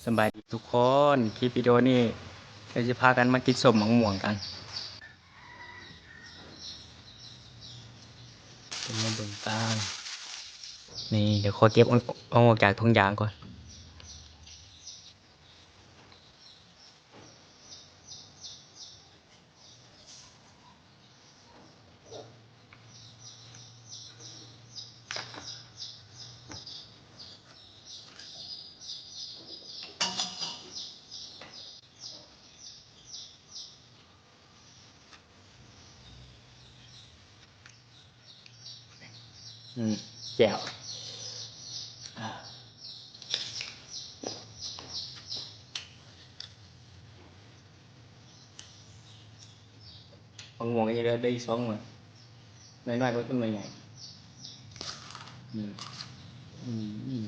ສະບາຍດີທຸກຄົນ, ຄລິບວິດີໂອນີ້ ເຮົາຈະພາກັນມາກິນສົ້ມໝາກມ່ວງກັນ. ເປັນມາເບິ່ງກັນ. ນີ້ ດຽວຂໍເກັບເອົາ ເອົາອອກຈາກຖົງຢາງກ່ອນ. ອືມ ແຈ່ວ ໝາກມ່ວງຍັງເຫຼືອໄດ້ອີກສອງໜ່ວຍ, ໜ່ວຍນ້ອຍກໍໜ່ວຍໃຫຍ່. ອືມ ອືມ.